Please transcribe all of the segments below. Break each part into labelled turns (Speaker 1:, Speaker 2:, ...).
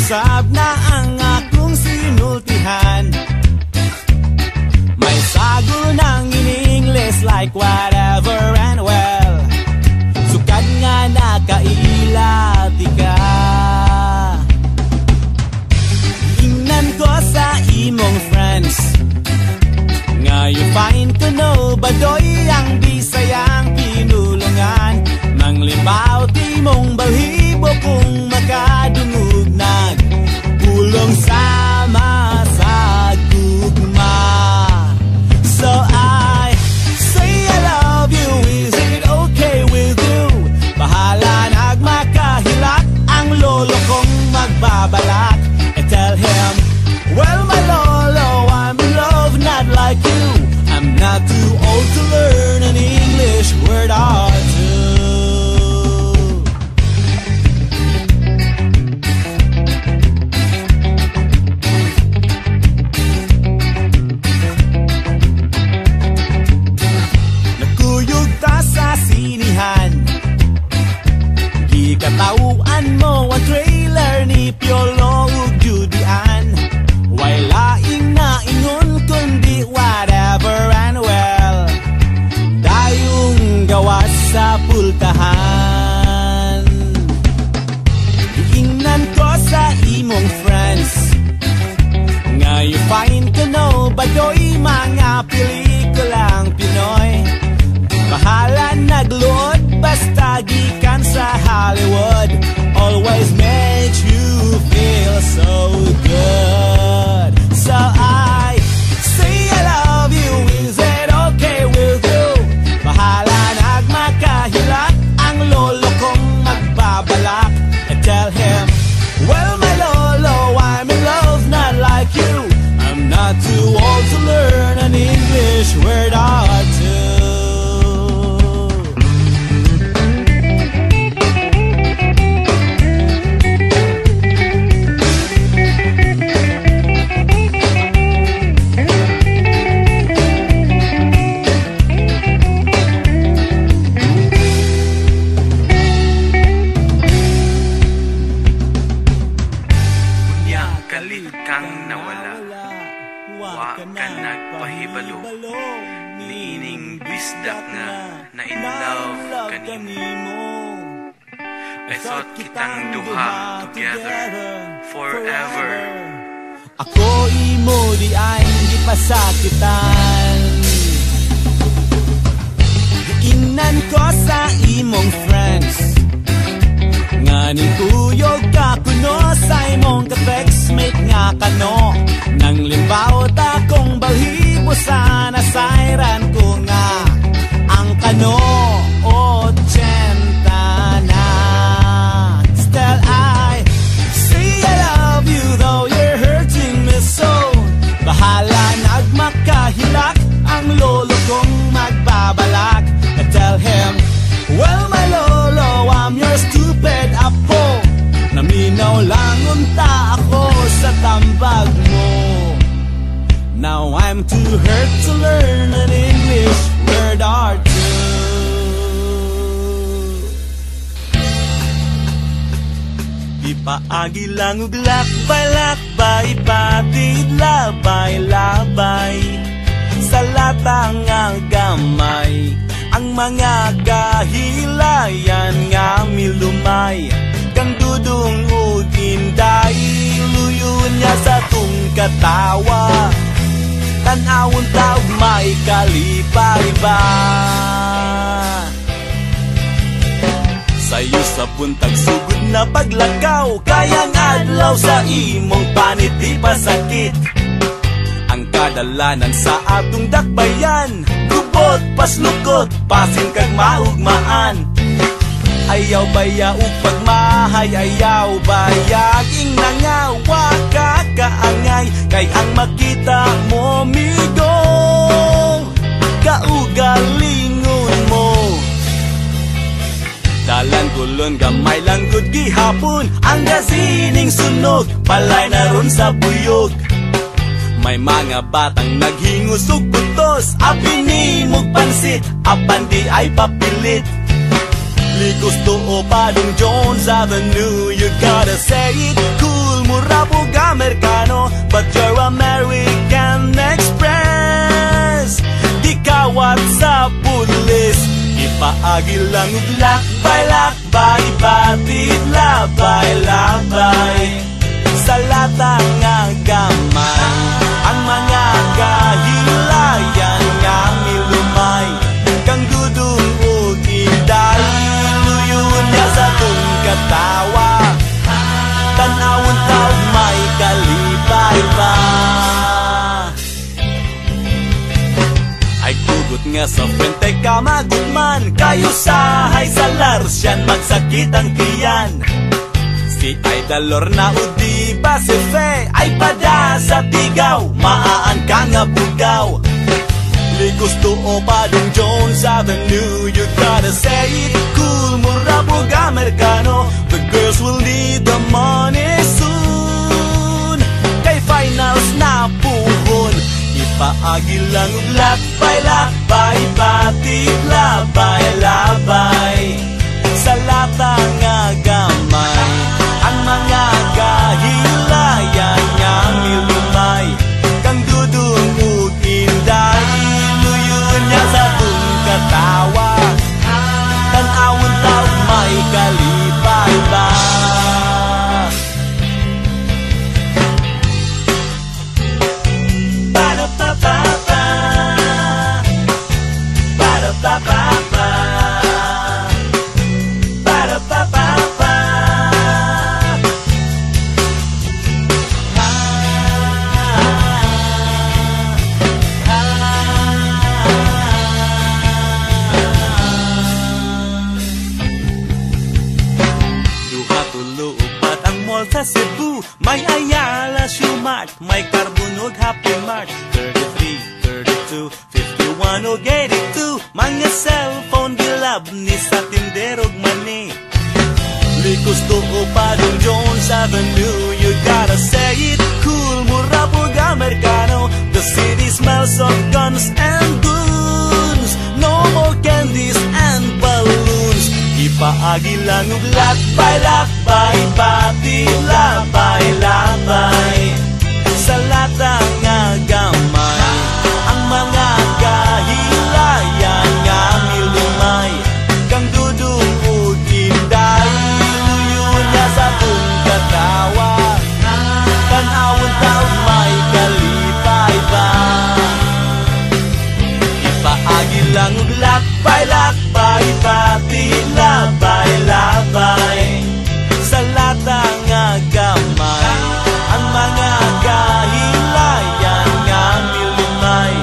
Speaker 1: Usab na ang akong sinultihan. May sago ng in English like whatever and well. Sukad nga nakaila ti ka. Ingnan ko sa imong friends nga you fine to know, badoy ang Bisayang pinulungan. Manglimbaw ti mong balhibo kung makadungog nag pulong sama sa gugma. So I say I love you, is it okay with you? Bahala nagmakahilak ang lolo kong magbabalak. I tell him, well, my lolo, I'm in love, not like you. I'm not too old to learn an English word or two. Nagkuyog ta sa sinihan, di katauan mo ang trailer ni Piolo ug Judy Ann. Way laing naingon kundi whatever and well. Dayong gawas sa pultahan. Giingnan ko sa imong friends nga you fine to know, badoy mga pelikulang Pinoy. Bahala nagluod basta gikan sa Hollywood. Always makes you feel so good. So I say I love you, is it okay with you? Bahala nagmakahilak ang lolo kong magbabalak. I tell him, well, my lolo, I'm in love, not like you. I'm not too old to learn an English word or two.
Speaker 2: Unya kalit kang nawala, wa ka nagpahibalo, niining bisdak nga na in love kanimo. I thought kitang duha together forever.
Speaker 1: Ako imo di ay gipasakitan. Giingnan ko sa imong friends nga ning kuyog ka kuno sa imong ka-textmate nga kano. Nang limbaw ta kong balhibo sana sayran ko nga ang kano 80 na. Still I say I love you though you're hurting me so. Bahala nagmakahilak ang lolo kong magbabalak. I tell him, well, my lolo, I'm your stupid apo. Naminaw lang unta ako sa tambag mo. Now I'm too hurt to learn an English word or two.
Speaker 3: Ipaagi lang og lakbay-lakbay, patid labay-labay. Sa latang nga gamay, ang mga kahilayan nga milumay. Kang dudong ug inday, luyo niya sa tung katawa. Tan-awon ta og may kalipay ba. Sayo sa buntag sugod na paglakaw, kayang adlaw sa imong panit di pasakit. Ang kadalanan sa atong dakbayan, gubot paslukot, pasin kag maugmaan. Ayaw baya ug pagmahay, ayaw bayag ingna nga wa ka kaangay. Kay ang makita mo migo, kaugalingon mo. Dalan kulon gamay lang gud gihapon, ang gasining sunog palay na ron sa buyog. May mga batang naghingos og butos, abi nimog pansit, apan di ay papilit. Ligos tuo pa dong Jones Avenue, you gotta gotta say it cool, mura pug Amerikano, but you're American Express. Gikawat sa pulis. Ipaagi lang og lakbay, lakbay, batid, labay, labay. Sa lata nga gamay, ang mga kahilayan nga milumay. Kang Dudong ug Inday, luyon niya sa tong katawa. Tan-awon taog may kalipay pa. Ay kugot nga sa frente ka magutman, kayo sahay sa Larsian magsakit ang tiyan. Si Aida Lorna udi ba si Fe ay pada sa tigaw, maaan ka nga bugaw. Ligos tuo pa dong Jones Avenue. You gotta say it cool, mura pug Amerikano. The girls will need the money soon, kay finals na puhon. Ipaagi lang og lakbay, lakbay, batid, labay, labay. Sa lata nga gamay, ang mga kahilayan nga milumay. Kang Dudong ug Inday, luyon niya sa tong katawa. Tan-awon taog may kalipay ba. Ba-da-ba-ba-ba. Ba-da-ba-ba-ba. Ba-da-ba-ba-ba. Duha, tulo, upat ang mall sa Cebu. May Ayala, Shoemart, may Carbon ug Happy Mart. 33, 32, 51 ug 82. Mga cellphone gilab ni sa tinderog mani. Likos tuo pa dong Jones Avenue. You gotta say it cool, mura pug Amerikano. The city smells of guns and goons. No more candies and balloons. Ipaagi lang og lakbay, lakbay, batid, labay, labay. Sa lata nga gamay, ang mga kahilayan nga milumay. Kang Dudong ug Inday, luyon niya sa tong katawa. Tan-awon taog may kalipay ba. Ipaagi lang og lakbay, lakbay, batid, labay, labay. Sa lata nga gamay, ang mga kahilayan nga milumay.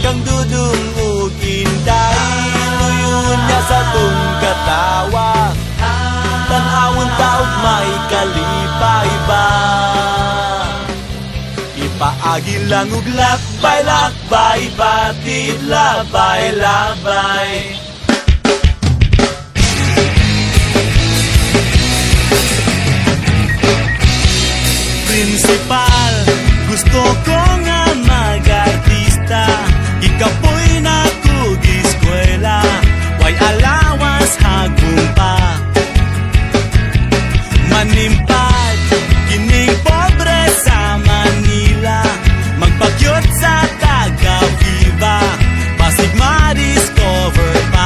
Speaker 3: Kang Dudong ug Inday, luyon niya sa tong katawa. Tan-awon taog may kalipay ba. Ipaagi lang og lakbay, lakbay, batid, labay, labay. Principal, gusto ko nga mag-artista. Ikapoy na kog eskwela, way alawas hagong pa. Manimpag, kining pobre sa Manila. Magpakyot sa taga-Viva, basig ma-discover pa.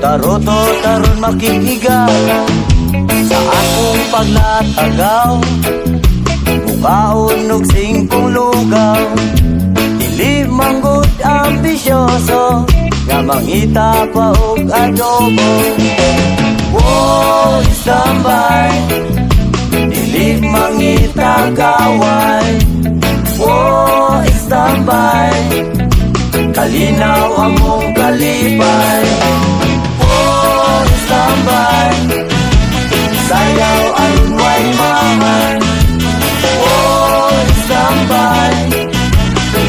Speaker 3: Taroto taron makikigala sa akong paglatagaw. Mukaon og singkong lugaw. Dili manggod ambisyoso nga mangita pa og adobo. Wo istambay, dili mangita gaway. Wo istambay, kalinaw among kalipay. Wo istambay, sayaw aron way mahan. Wo istambay,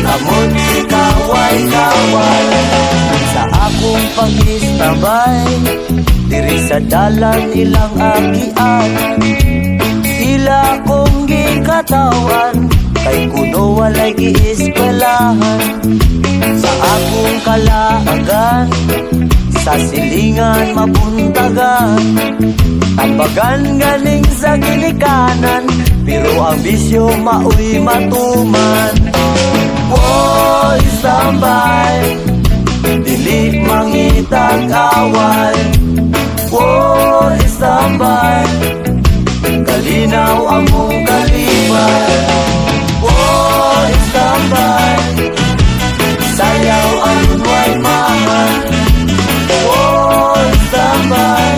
Speaker 3: kamot ikaway kaway. Sa akong pag-istambay diri sa dalan ilang akian. Ila kong gikatawan kay kuno walay gieskwelahan. Sa akong kalaagan sa silingan mabuntagan. Tambagan galing sa ginikanan, pero ang bisyo maoy matuman. Woy istambay, dili mangitag away. Woy istambay, kalinaw among kalipay. Woy istambay, sayaw aron way mahan. Woy istambay,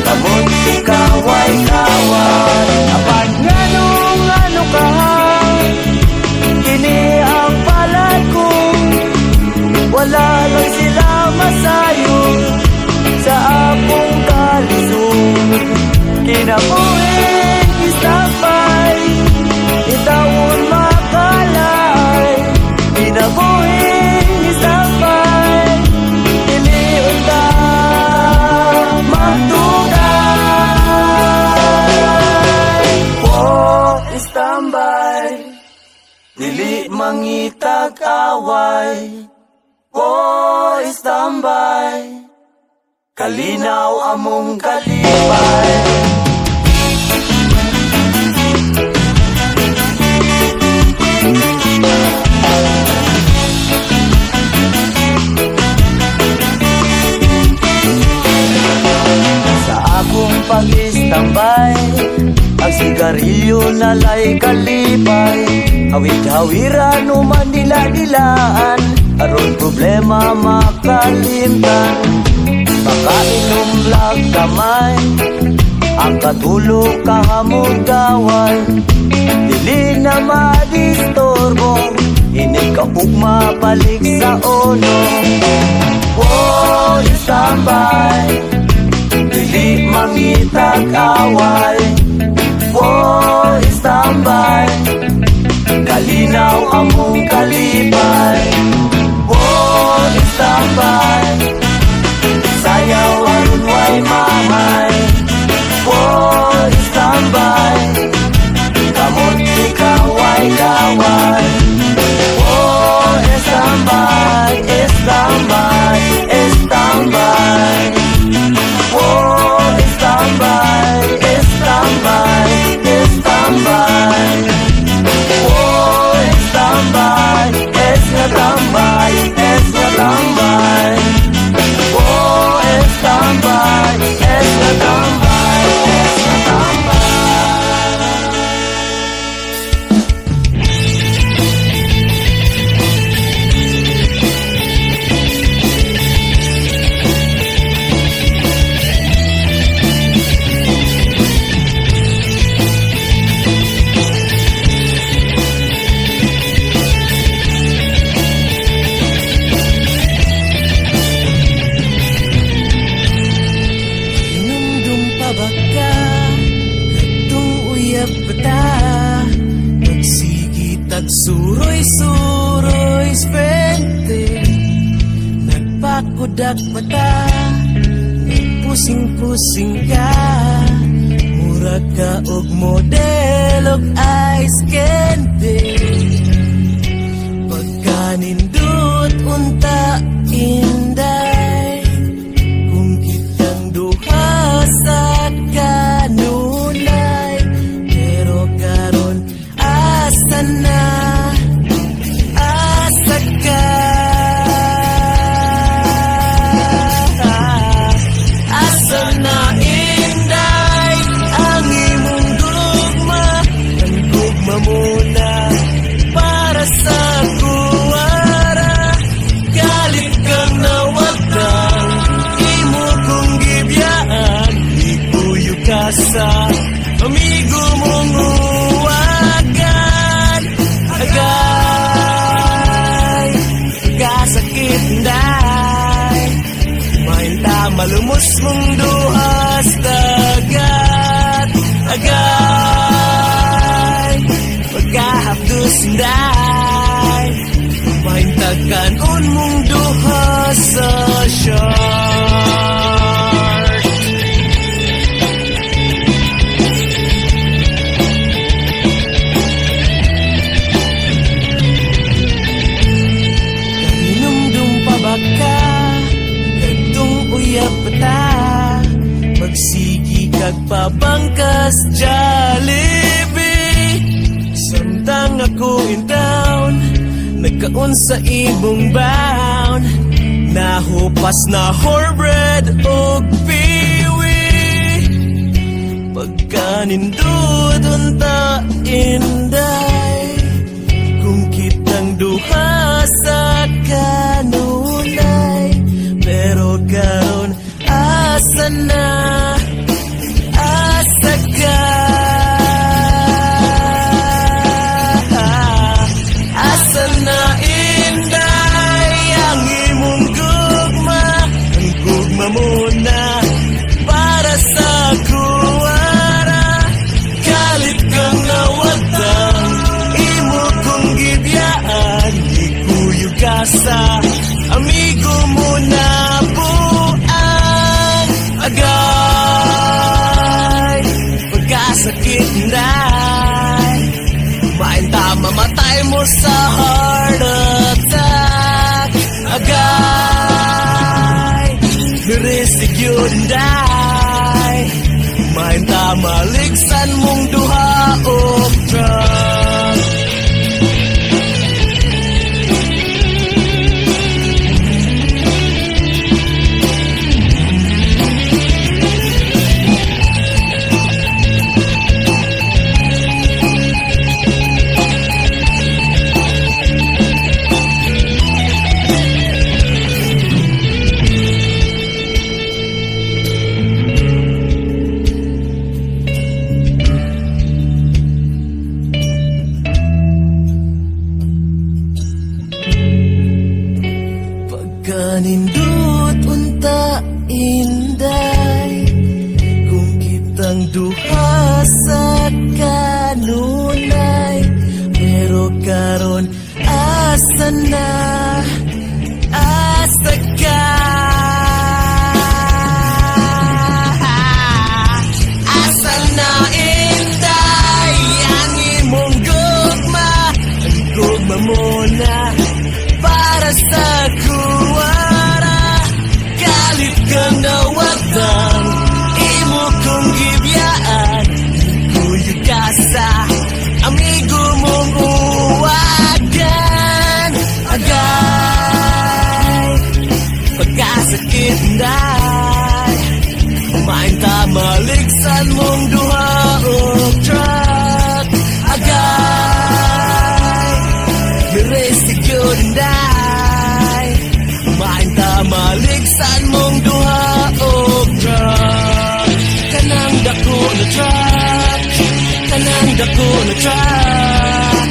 Speaker 3: kamot ikaway kaway. Apan nganong ano ka, kini ang palad ko. Wala lang sila masayo sa akong kalisod. Kinabuhing istambay, itawon makalay. Kinabuhing istambay, dili unta magdugay. Wo istambay, dili mangitag away. Wo istambay, kalinaw among kalipay. Sa akong pag-istambay, ang sigarilyo nalay kalipay. Hawid-hawiran o mandila-dilaan, aron problema makalimtan. Makainom lag kamay, ang katulog kahamog gaway. Dili na madisturbo, inig ka ugma balik sa ulo. Wo istambay, dili mangitag away. Wo istambay, kalinaw among kalipay. Wo istambay, sayaw aron way mahay. Wo istambay, kamot ikaway kaway. Wo istambay, istambay, istambay. Wo istambay, istambay, istambay. Wo istambay, estambay, estambay. Wo estambay, estambay, estambay.
Speaker 4: Hinumdum pa ba ka, katong uyab pa ta? Nagsige tag suroy-suroy sprente. Nagpakudak mata, nagpusing-pusing ka. Mura ka og model og ice candy. Pagkanindot unta inday, kung kitang duha sa kanunay. Pero karon asa na, asa ka?
Speaker 1: Pagpahapdos mong duhas dagat. Agay, pagkahapdos inday, mahintag-kanon mong duha sa shark. Kahinumdum pa ba ka, kadtong uyab pa ta, magsigi kag pabangkas Jollibee. Samtang ako in town, nagkaon sa imong bound, nahupas na whore bread og piwi. Pagkanindot unta inday, kung kitang duha sa kanunay. Pero karon asa na, asa ka? Asa na inday ang imong gugma, ang gugma mo na para sa kuwara. Kalit kang nawatang imo kong gibiyaan, ikuyog ka sa amigo mo na buang. Agay, pagkasakit inday, mainta mamatay mo sa heart attack. Agay, nirisig yun inday, mainta maligsan mong duha og truck. Pagkanindot unta inday, kung kitang duha sa kanunay. Pero karon asa na, asa ka? Asa na inday ang imong gugma, ang gugma mo na para sa kuwara. Kalit kang nawatang imo kong gibiyaan, kuyog ka sa amigo mong uwagan. Agay, pagkasakit inday, mainta maligsan mong duha og truck. Agay, nirisig yun inday, mainta maligsan mong duha og truck. Kanang dako na truck, kanang dako na truck,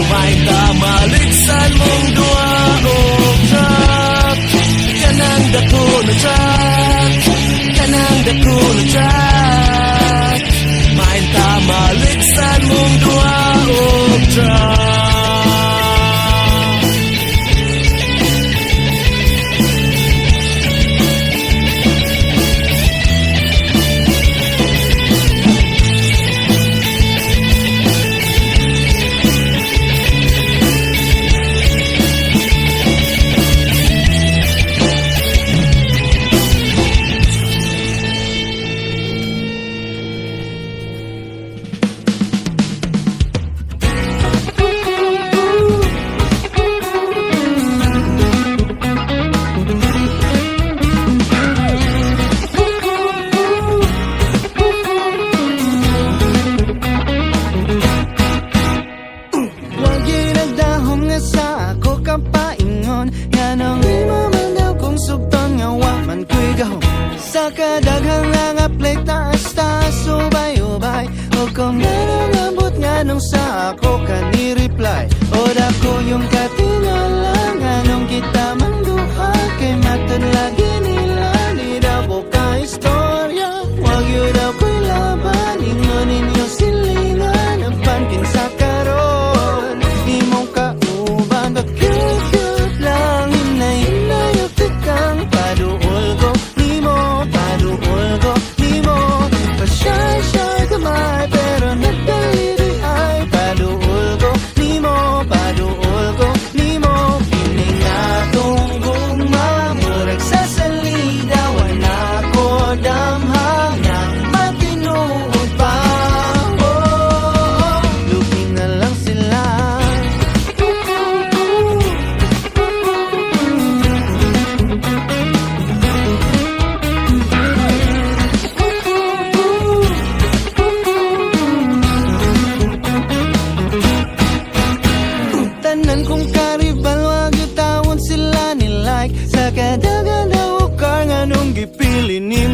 Speaker 1: mainta maligsan mong duha og truck. Kanang dako na truck, kanang dako na truck, mainta maligsan mong duha og truck.
Speaker 5: Sa kadaghang nga plate taas taas ubay-ubay, o kung nanangabot nga nung sa ako ka ni-reply. O dako yung katingala nga nung kita man duha, kay matod lagi nila ni daw ko ka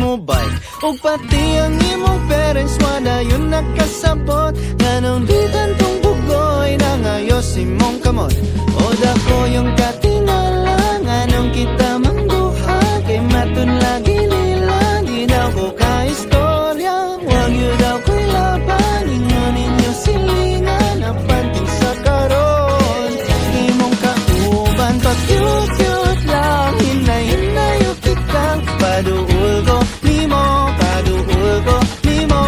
Speaker 5: mo bike. Ug pati ang imong parents wala yun nakasabot nganong di tantong bugoy nangayos imong kamot. O dako yung katingala nganong kita mangduha, kay maton lagi nila di daw ko kaistorya. Wag yun daw ko'y laban, ingon ninyo silingan apanting sa karon imong kauban pa cute cute lang, hinay-hinay kitang paduol ko nimo, paduol ko nimo.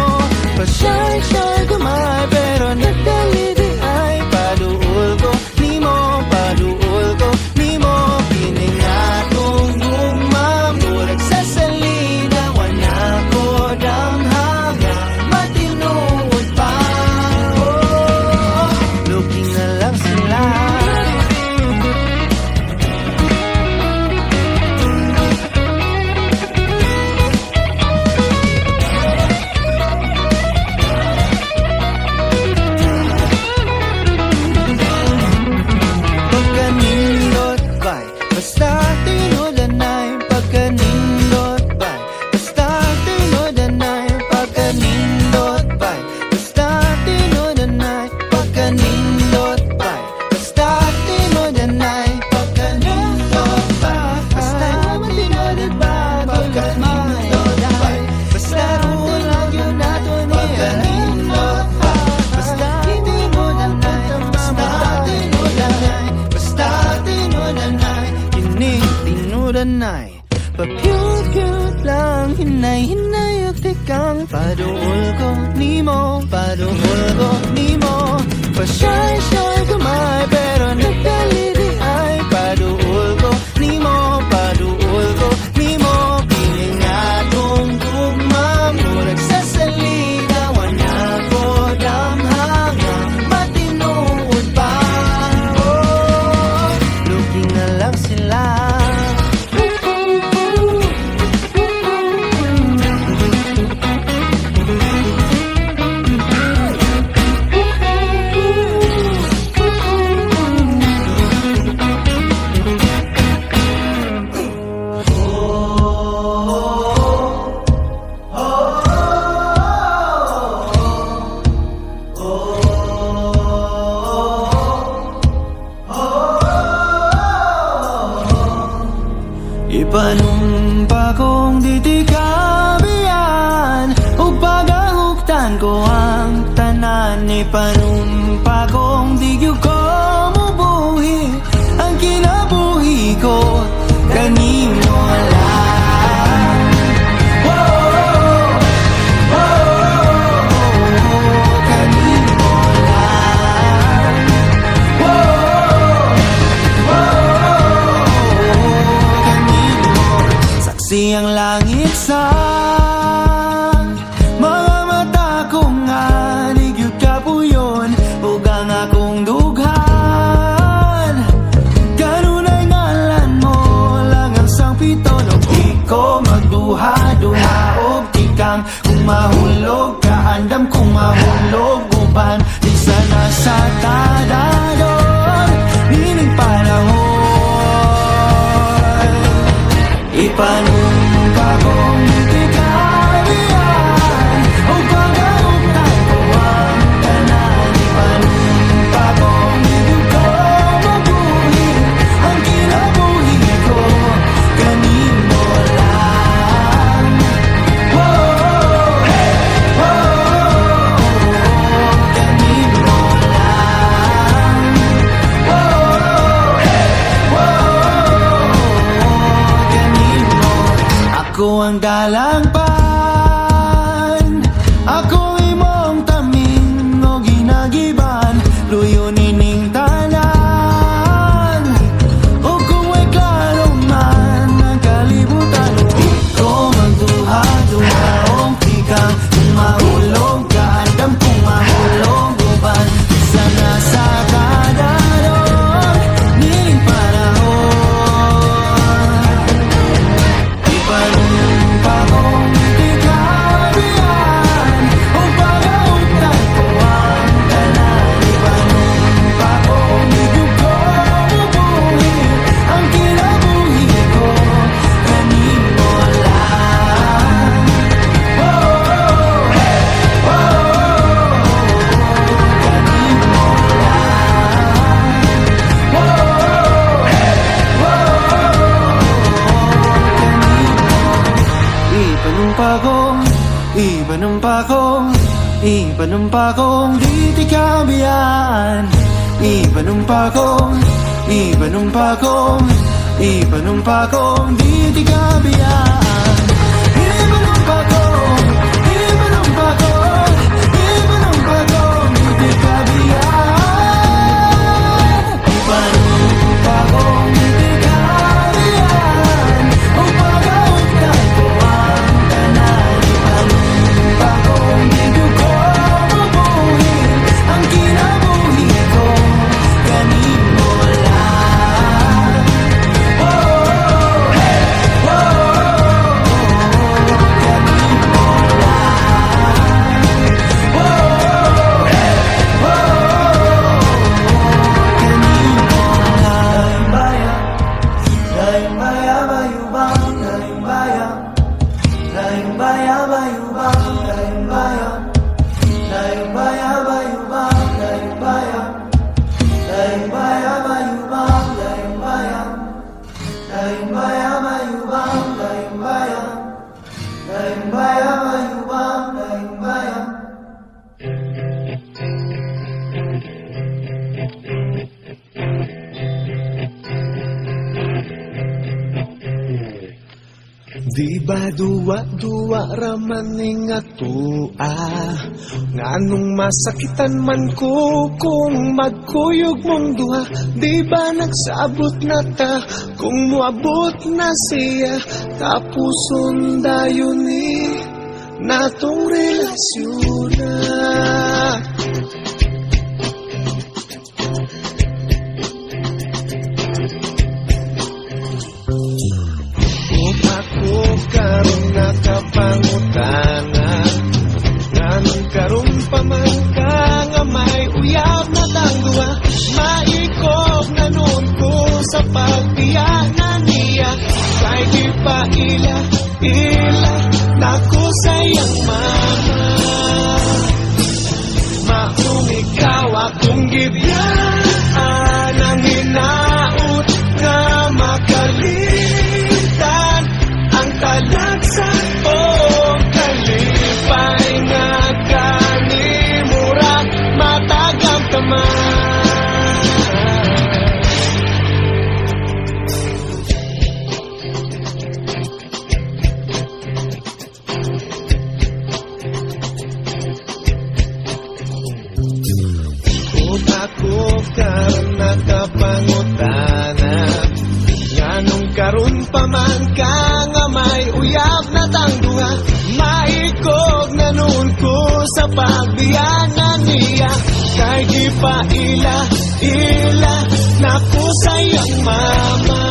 Speaker 5: Pa-shy shy gamay pero nagdali di ay paduol ko nimo, paduol ko nimo. Kini nga akong gugma murag sa salida, wala ko damhaga matinuod pa. Oh, looking na lang sila. Pagkanindot bay, basta tinudanay. Pagkanindot bay, basta tinudanay. Pagkanindot bay, basta tinudanay. Pagkanindot bay, basta tinudanay. Pagkanindot bay, basta tinudanay. Pagkanindot bay, basta tinudanay. Pagkanindot bay, basta tinudanay. Basta tinudanay, basta tinudanay. Kini tinudanay. Pa-cute-cute lang, hinay-hinay og tikang paduol ko nimo, paduol ko nimo. Pa-shy-shy gamay pero nagdali di ay paduol ko nimo, paduol ko nimo. Kini nga atong gugma murag sa salida, wala ko damhanga matinuod pa. Oh, looking na lang sila. Ipanumpa kong di tikabiyan ug pagahuktan ko ang tanan. Ipanumpa kong di gyud ko mubuhi ang kinabuhi ko kanimo lang. Oh, oh, oh, oh, kanimo lang. Oh, oh, oh, kanimo. Saksi ang langit sa mga mata ko nga di gyud kapuyon ug ang akong dughan. Kanunay ngalan mo lang ang sangpiton ug di ko magduha-duha og tikang. Kung mahulog ka, andam kung mahulog uban di sana sa tadadon nining panahon. Ipanumpa kong di kabiyan ug pagahugtan ko ang tanan. Ipanumpa kong di ko mabuhi ang kinabuhi ko kanimo lang. Oh, oh, oh, kanimo lang. Oh, oh, kanimo. Ako ang dalangpan, ako imong taming o ginagiban, luyo nining tanan. O kung may klaro man ang kalibutan, di ko magduha-duha og tikang. Kung mahulog ka, andam kung mahulog uban sana sa kadaron nining panahon. Ipanumpa kong kong, ipanumpa kong, ipanumpa kong di ti kabiyaan. Ipanumpa kong, ipanumpa kong, ipanumpa kong di ti kabiyaan. Ipanumpa kong, ipanumpa kong, ipanumpa kong di ti kabiyaan. Ipanumpa kong di ti kabiyaan. Upagaugtan ko ang tanan. Ipanumpa kong di ko mabuhin ang kinabuhi ko kanimo lang. Oh, hey, oh, kanimo lang. Oh, hey, oh, kanimo lang. Bayan, dayong baya bayubang, dayong bayan, dayong baya bayubang, dayong bayan, dayong baya bayubang, dayong bayan, dayong baya bayubang, dayong bayan, dayong baya bayubang, dayong bayan, dayong baya bayubang, dayong bayan.
Speaker 6: Di ba duwa-duwa raman ning atua? Nganong masakitan man ko kung magkuyog mong duha? Di ba nagsabot na ta kung muabot na siya? Tapuson dayon ni natong relasyon na. Kung ako karon nakapangutana, nganong karon pa man ka nga may uyab na tangduha? Maikog na noon ko sa pagbiya na niya. Kay di pa ila, ila nako sayang mama. Maong ikaw akong gibiyaan ang hinaut nga makalitan ang talagsa o kalipay nga kanimura matagamtaman. Kung ako karon nakapangutana, nganong karon pa man ka nga may uyab na tangduha? Maikog na noon ko sa pagbiya na niya. Kay di pa ila, ila nako sayang mama.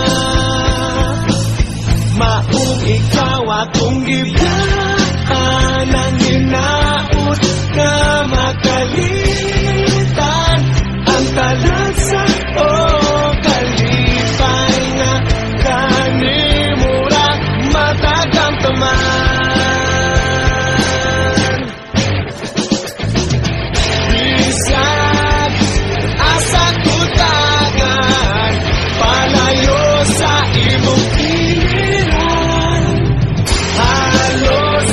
Speaker 6: Maong ikaw akong gibiyaan ang hinaut nga makalitan ang talagsa o kalipay nga kanimura matagamtaman. Bisag asa kutagan, palayo sa imong piliran, halos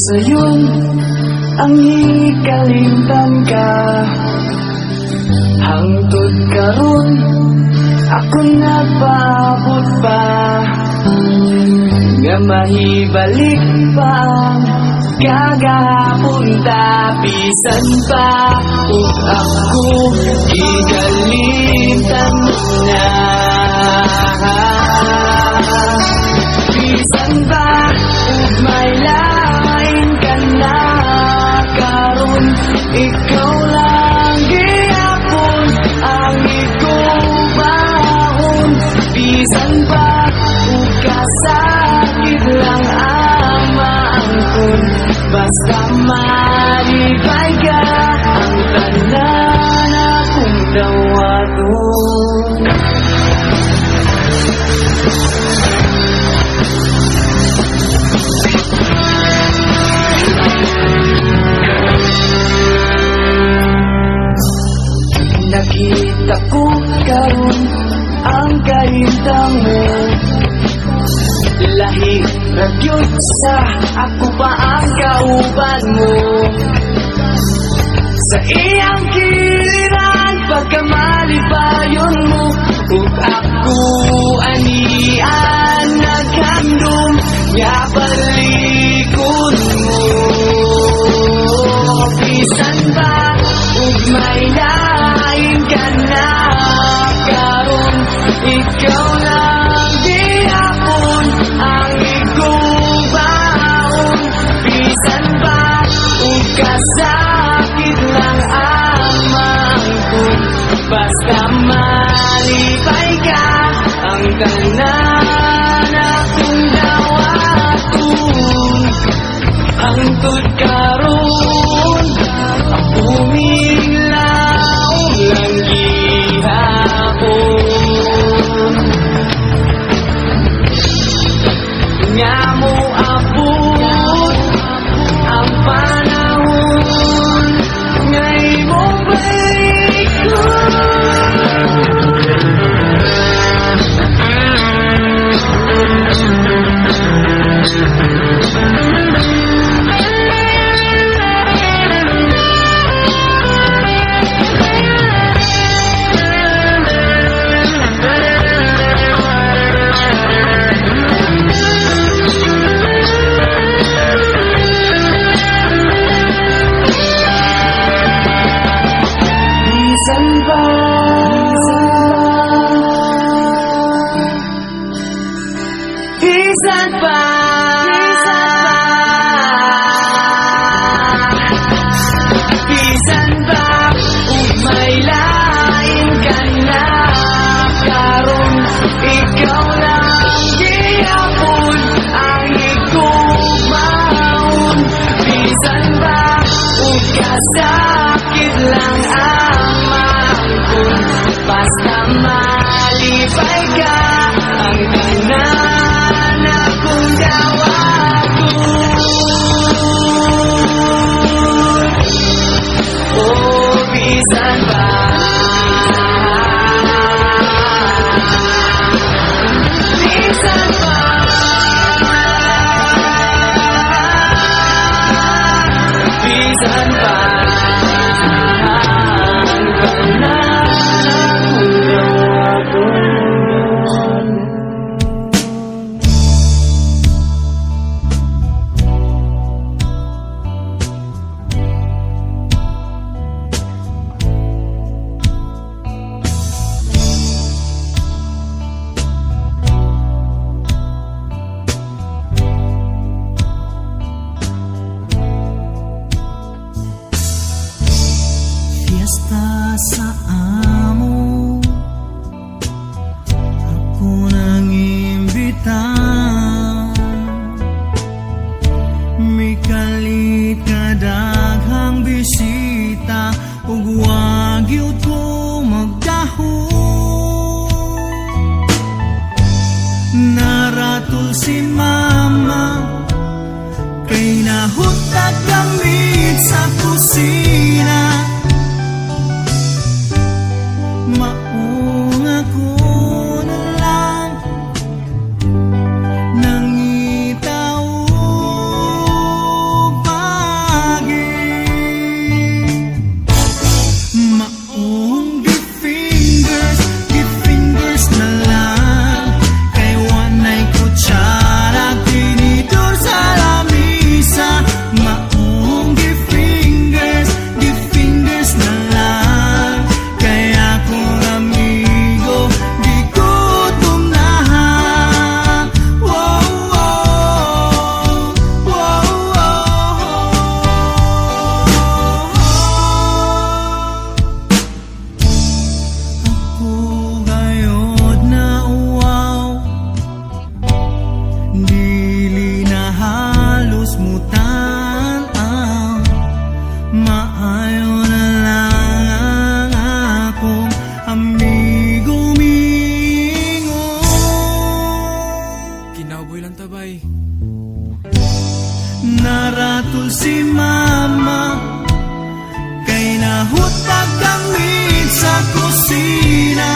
Speaker 4: Sayon ang hikalimtan ka. Hangtod karon ako nagpaabot pa nga mahibalik pa ang kagahapon ta. Bisan pa ug ako gigalimtan mo na. Bisan pa ug may lain ka na karon, ikaw lang gihapon ang igubaon. Bisan pa ug kasakit lang ang maangkon, basta malipay ka ang tanan akong dawaton. Nakita ko karon ang kahimtang mo, lahi ra gyud sa ako pa ang kauban mo. Sa iyang kiliran pagkamalipayon mo, ug ako anian naghandom nga balikon mo. Bisan pa ug may lain ka na karon, ikaw lang gihapon ang igubaon. Bisan pa ug kasakit lang ang maangkon, basta malipay ka ang tanan akong dawaton. Hangtod karon ako minglaom lang gihapon nga moabot ang panahon nga imong balikon. Bisan pa, bisan pa, bisan pa ug may lain ka na karon, ikaw lang gihapon ang igumaon. Bisan pa ug kasakit lang ang maangkon, basta malipay ka ang tanan akong dawaton. Oh, bisan pa, bisan pa, bisan pa ang tanan akong dawaton.
Speaker 1: Fiesta sa amo, ako nang imbita. Mikalit ka daghang bisita, ug wa gyud ko magdahom. Naratol si mama, kay nahutag gamit sa kusina. Maong ako na lang nangita og nahuta gamit sa kusina.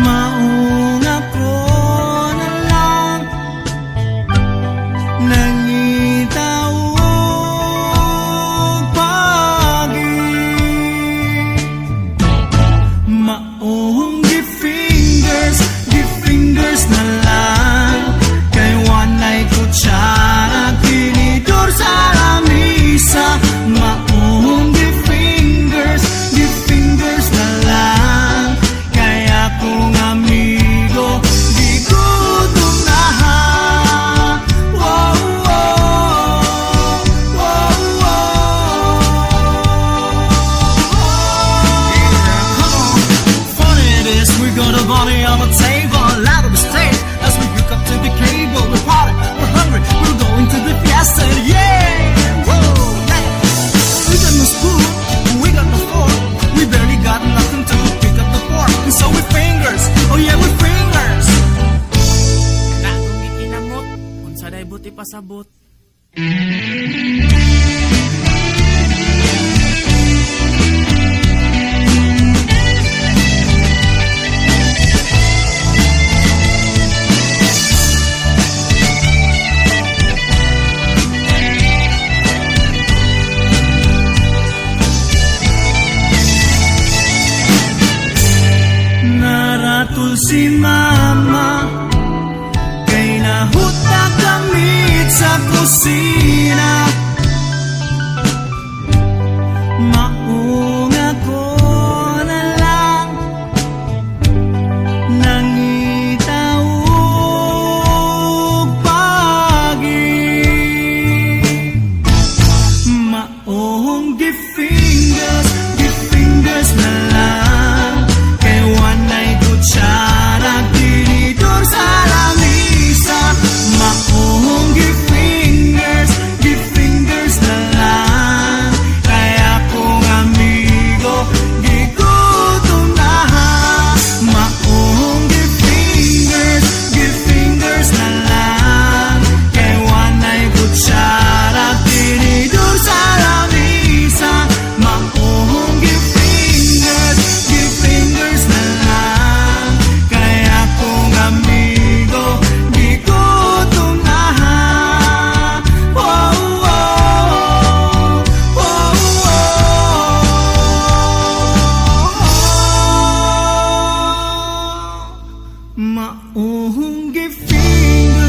Speaker 1: Maong ako na lang nangita og pagi. Maong gi-fingers, gi-fingers na lang, kay walay kutsara, tinidor sa lamisa. Maong gi-fingers, gi-fingers na lang, kay akong amigo gigutom na. Whoa. Come on. Funny it is, we got a body on the table, a lot of mistakes as we hook up to the cable. We're party, we're hungry, we're going to the fiesta, yeah! Woo! Hey. We got no spoon, we got no fork, we barely got nothing to pick up the fork, and so we fingers, oh yeah, we fingers.
Speaker 2: Na akong gikinamot, unsa day buti pasabot.
Speaker 1: Naratul si mama kay nahuta gamit sa kusina. Maong ako na lang nangita og pagi. Maong gi-fingers, gi-fingers na lang, kay walay kutsara, tinidor sa lamisa. Maong gi-fingers, gi-fingers na lang, kay akong amigo gigutom na. Maong gi-fingers, gi-fingers na lang, kay walay kutsara, tinidor sa lamisa. Maong gi-fingers, gi-fingers na lang, kay akong amigo gigutom na. Oh. Maong gi-fingers.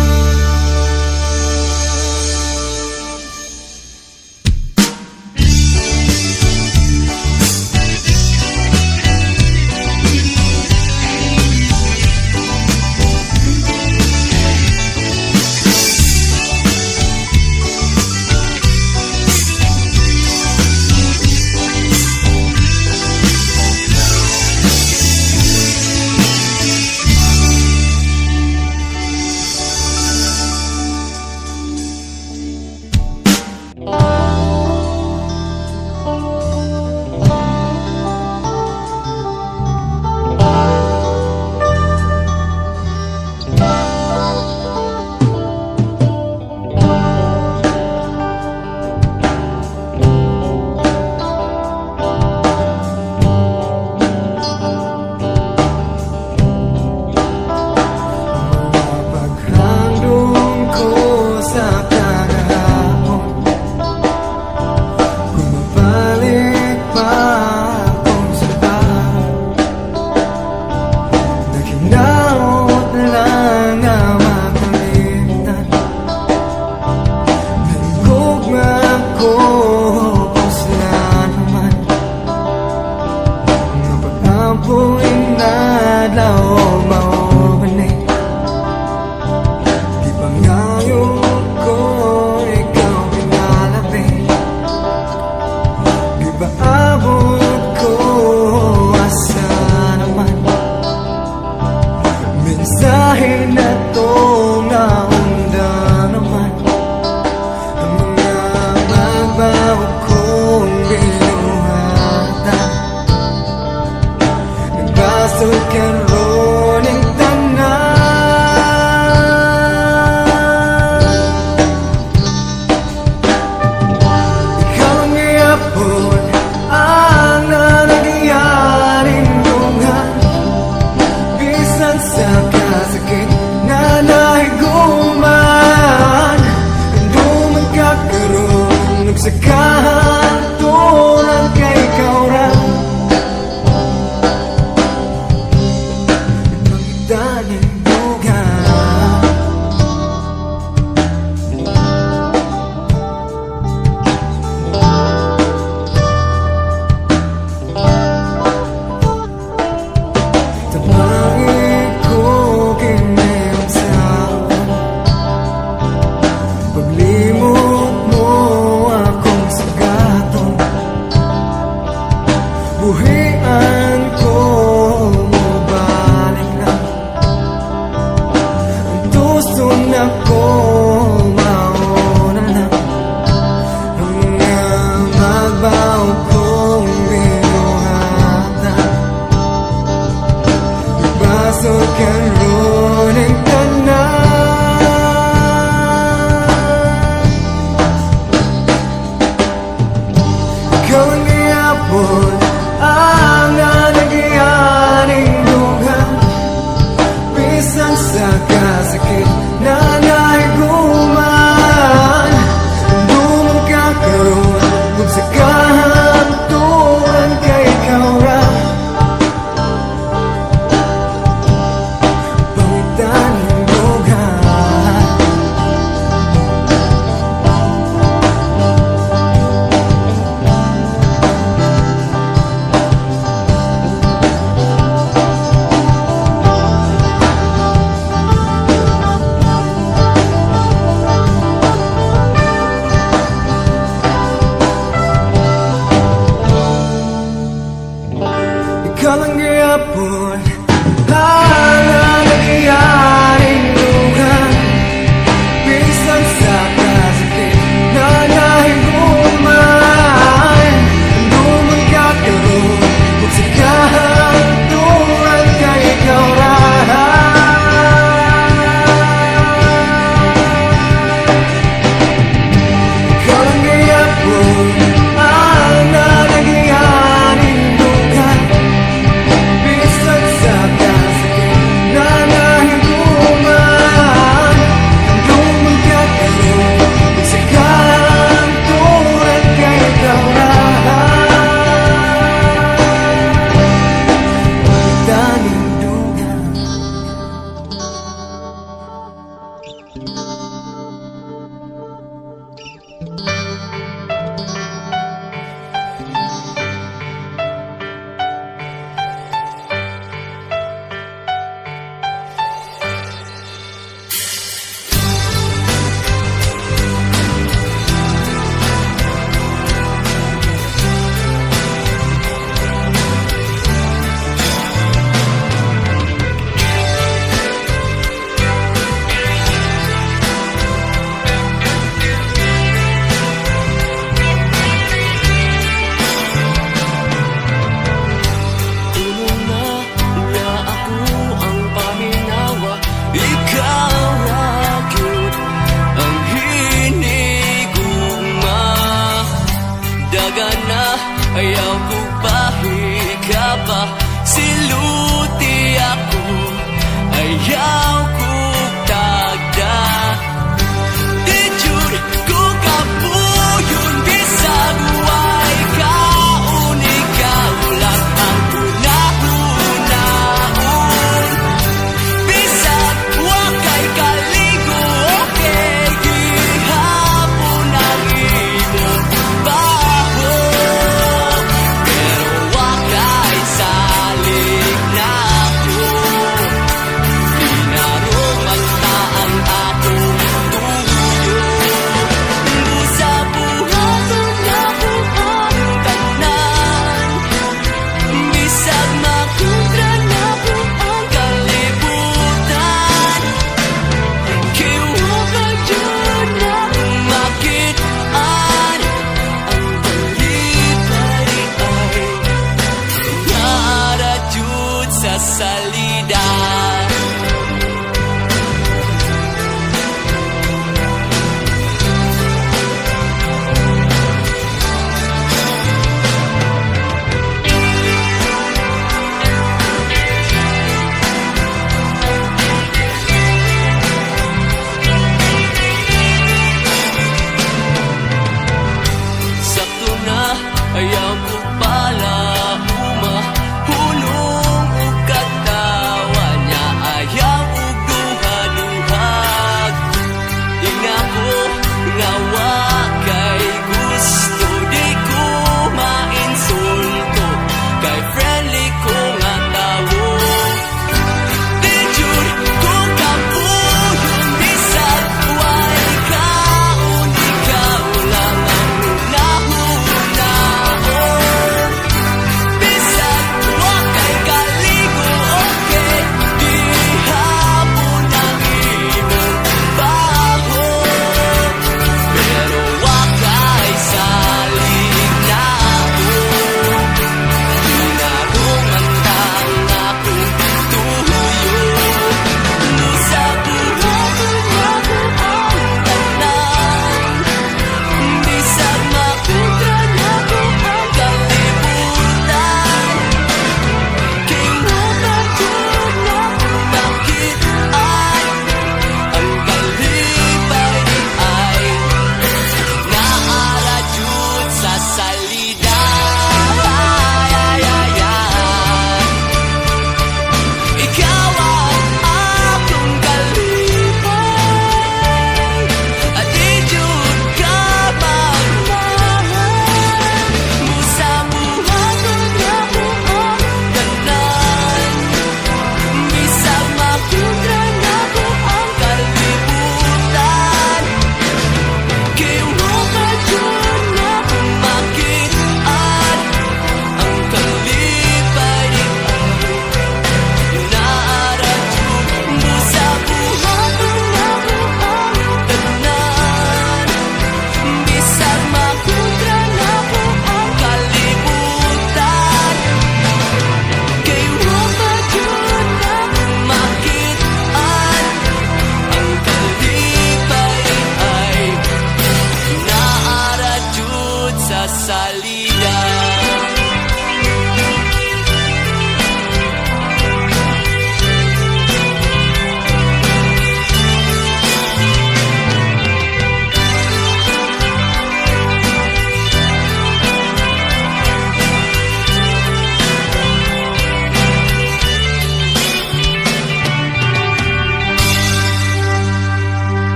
Speaker 6: Paghandom ko sa kagahapon, kung mabalik pa akong subahan, naghinaot na lang nga makalimtan. Nagugma ko sila naman, nga pag-ampo inadlaw maubani. Di ba ngayon ko ikaw pinalabi? Di ba abot ko asa naman? Mensahe na to naunda naman, ang mga magbago kong binuhatan. Nagbasol karon ang tanan. Ikaw ang gihapon ang nanagyaring dungha. Bisan sa kasakit na nahiguman, duman ka karon ug sa kahanturan kay ikaw ra. Pangitan ng duga. Tabangi ko kinimsaon, paglimot mo akong sugaton. Buhian ko mo balik na, ang tuson ako mauna na. Ang mga magbaw kong binuhatan, Basod karon ang tanan. Ikaw ang gihapon ang nanagyaring dugha. Bisan sa kasakit na nahiguman, duman ka karon ug sa kahanturan kay ikaw ra. Pangitan ng duga. Ikaw ang gihapon ang nanagyaring duga. Bisan sa kasakit na nahiguman, duman ka karon ug sa kahanturan kay ikaw ra. Ikaw ang gihapon ang nanagyaring duga. Bisan sa kasakit na nahiguman, duman ka karon ug sa kahanturan kay ikaw ra. Pangitan ng duga.
Speaker 4: Tulong na nga ako ang paminawa, ikaw ra gyud ang hinigugma. Dagan na ayaw ko pahikapa, siluti ako, ayaw ko tagda. Di jud ko kapuyon bisag way kaon, ikaw lang ang hunahunaon. Bisag wa kay kaligo, okay gihapon ang imong baho. Pero wa kay salig nako, Salida.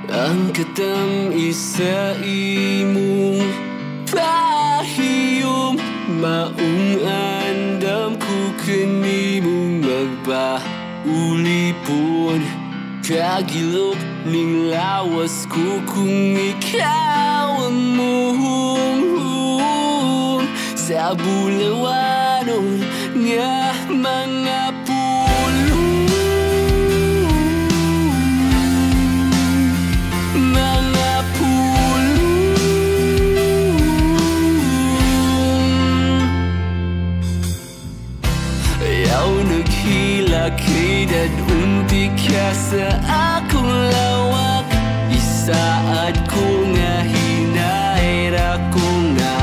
Speaker 4: Ang katam-is sa imong pahiyom, maong andam ko kanimong magpaulipon. Kagilok ning lawas ko kung ikaw ang muhong sa bulawanon nga mga pulong. Mga pulong. Ayaw naghila kay dadunti ka sa akong lawak. Isaad ko nga hinayra ko nga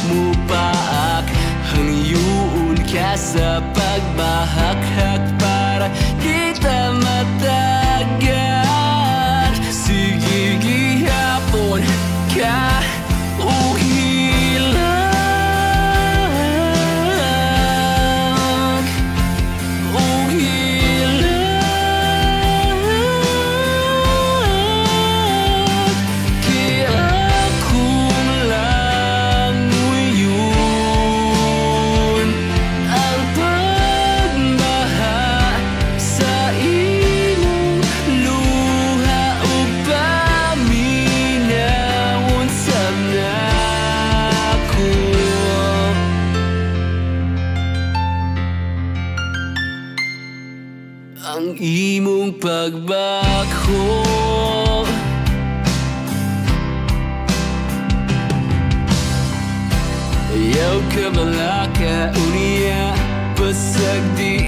Speaker 4: mupaak. Hangyuon ka sa pagbahakhak para kita matagat. Sige gihapon ka og hilak, og hilak. Kay akong languyon ang pagbaha sa imong luha ug paminawon sab nako. Ang imong pagbakho. Ayaw ka malaka unya, basag di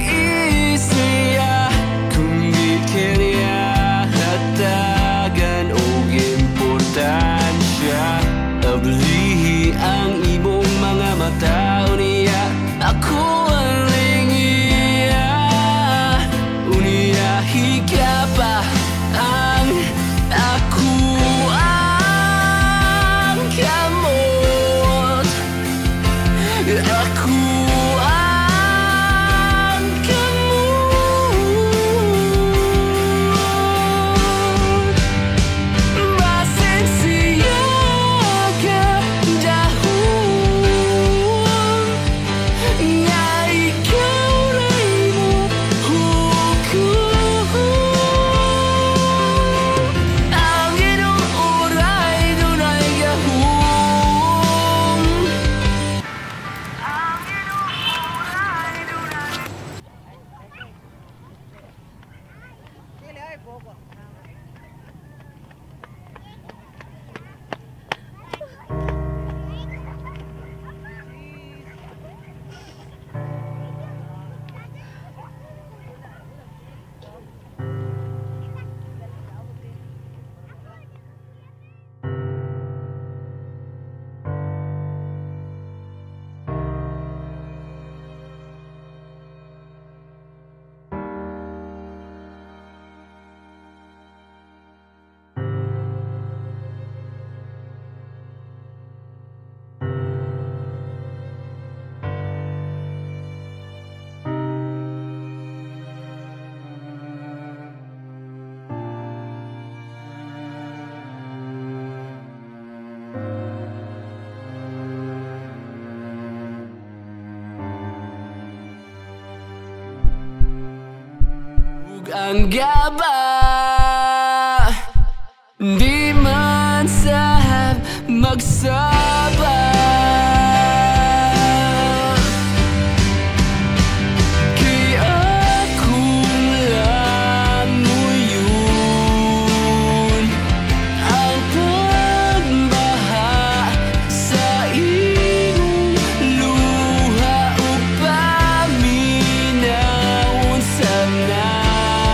Speaker 4: isaya. Kung di kanya hatagan og importansya, ablihi ang imong mga mata unya. Ako ang lingiya unya, hika pa ang ako ang kamot. Ako ang kamot. Basin siya ka dahon nga ikaw ray mo hukom. Ang Ginoo ray dunay gahom. Ug ang gaba di man sab magsaba. Kay akong languyon ang pagbaha sa imong luha ug paminawon sab nako.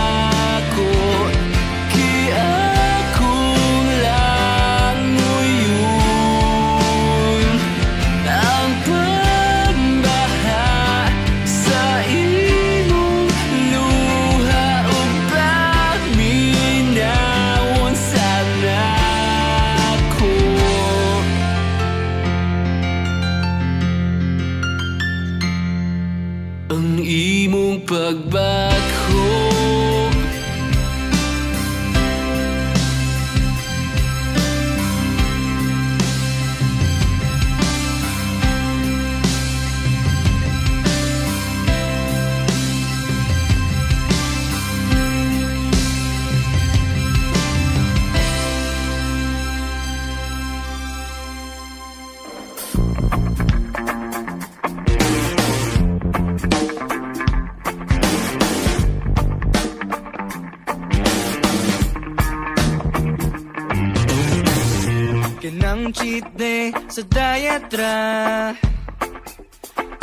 Speaker 4: Kanang cheat day sa diet ra.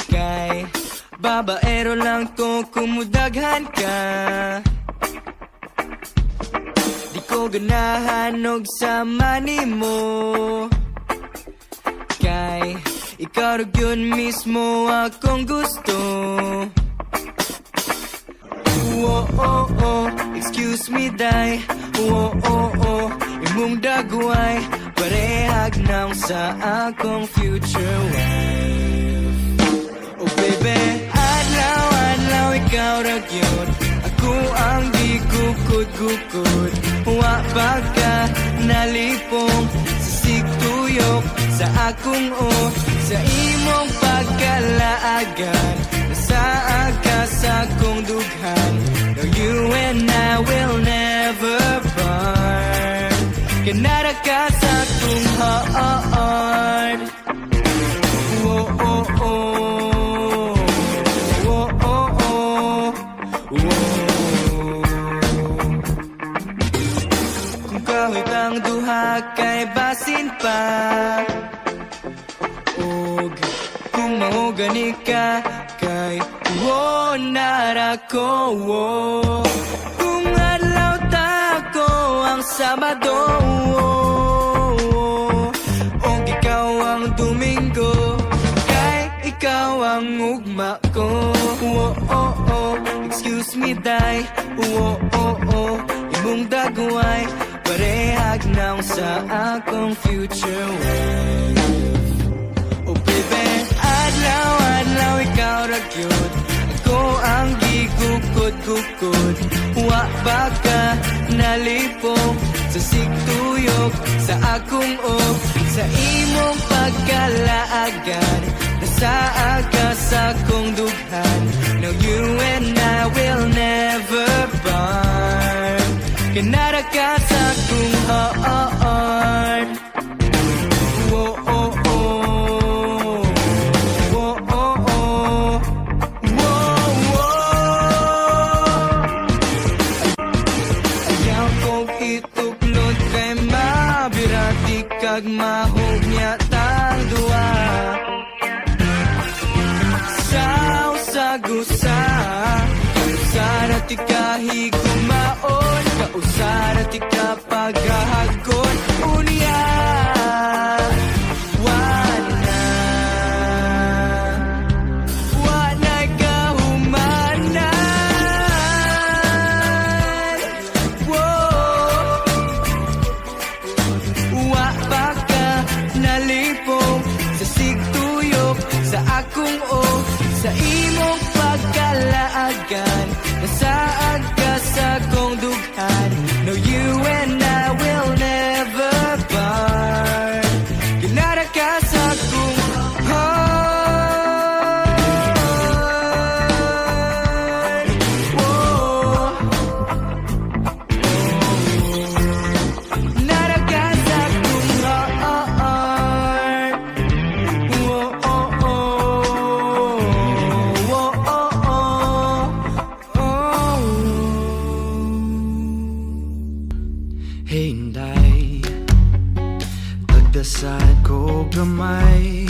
Speaker 4: Kay babaero lang ko kumudaghan ka. Di ko ganahan og sama nimo, kay ikaw ra gyud mismo akong gusto. Oh, excuse me day. Oh, imong dagway parehag naong sa akong future wife. Oh baby, adlaw adlaw ikaw ra gyud ako ang gigukod-gukod. Wa pa ka nalipong sa sigtuyok sa akong o sa imong pagkalaagan. Nasaag ka sa akong dughan. No, you and I will never part. Kanara ka sa akong heart. Oh. Oh. Oh. Kung kahit ang duha kay basin pa, ug kung mao gani ka kay wo nara ko wo. Kung adlaw ta ko ang Sabado, og ikaw ang Domingo, kay ikaw ang ugma ko. Oh, excuse me day. Oh, imong dagway parehag naong sa akong future wife. Oh baby, adlaw adlaw ikaw ra gyud ako ang gigukod-gukod. Wa ba ka nalipong sa sigtuyok sa akong o sa imong pagkalaagan. Nasaag ka sa akong dughan. No, you and I will never part. Kanara ka sa akong heart. Oh. Oh. Oh. Ayaw kong ituklod kay mabirati kag mahog niya tang duha. Sa usagusa, kausara ti kahigumaon, kausara ti ka paghahagon. Unya, wana, wana kahumanan. Whoa. Wa pa ka nalipong sa sigtuyok sa akong o sa imong pagkalaagan. Nasaag ka sa akong dughan. No, you and I will never part. Kinara ka sa akong heart. Whoa. Nara ka sa akong heart. Oh. Oh.
Speaker 5: Hey, Inday, tagdasad ko gamay.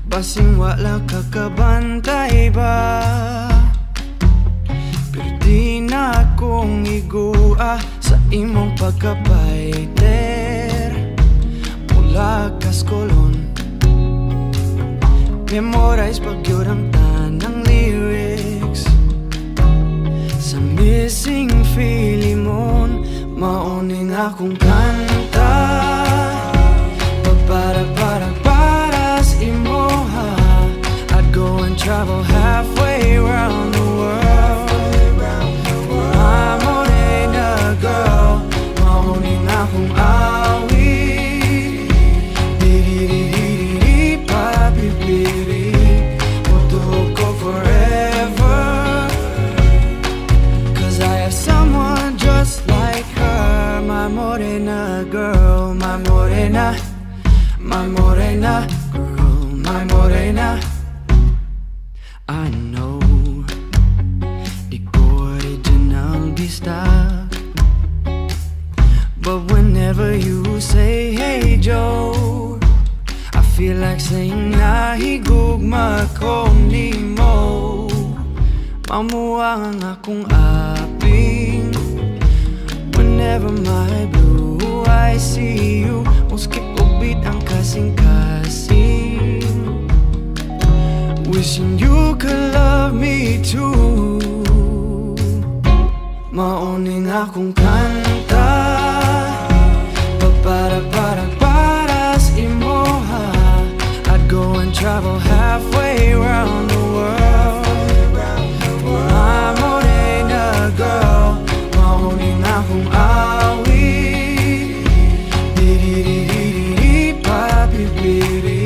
Speaker 5: Basing wala ka kabantay ba? Pero di na akong igua sa imong pagka-fighter. Mula kas kolon, memorize pag yun ang tanang lyrics. Sa missing Filimon, mauning akong kanta. Pagpara para para sa imoha, I'd go and travel halfway round the world. My morena girl, mauning akong awit. Di-di-di-di-di, papipiri, mutuo ko forever. 'Cause I have someone just like her. My morena girl, my morena girl, my morena. I know di ko original bistak, but whenever you Say, "Hey Joe." I feel like saying nahigugma ko nimo. Mamuwang ang akong aping. Whenever my blue eyes see you, muskip og beat ang kasing-kasing. Wishing you could love me too. Mauning akong kanta, pa para para para sa imoha. I'd go and travel halfway round the world for my morena girl. Mauning akong awit. Di di di di di di papipiri.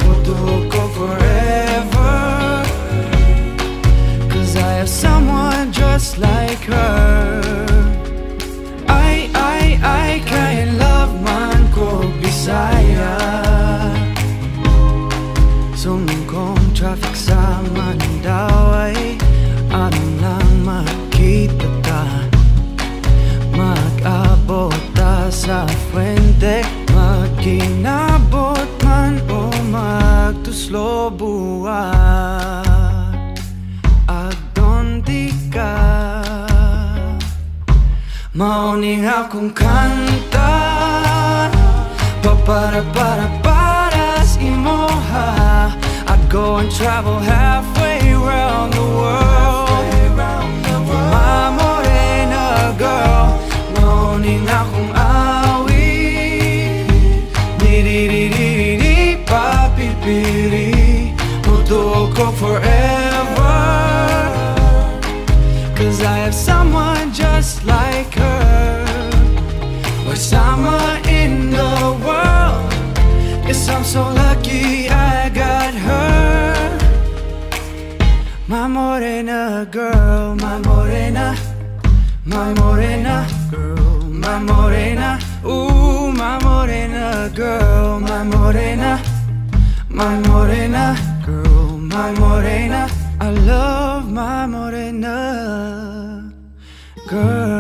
Speaker 5: Mutuo ko forever, 'cause I have someone just like her. Ay, ay, ay, kay love man ko Bisaya. Sumong kong traffic sa Mandaue, aron lang makita ta. Mag-abot ta sa fuente, magkinabot man o magtuslo buhat. Agdonti ka. Mauning akong kanta, pa para para para sa imoha. I'd go and travel halfway round the world for my morena girl. Mauning akong awit. Di di di di di di papipiri. Mutuo ko forever, 'cause I have someone just like her. Or someone in the world. Guess I'm so lucky I got her. My morena girl, my morena. My morena girl, my morena. Ooh, my morena girl, my morena. My morena girl, my morena. I love my morena girl.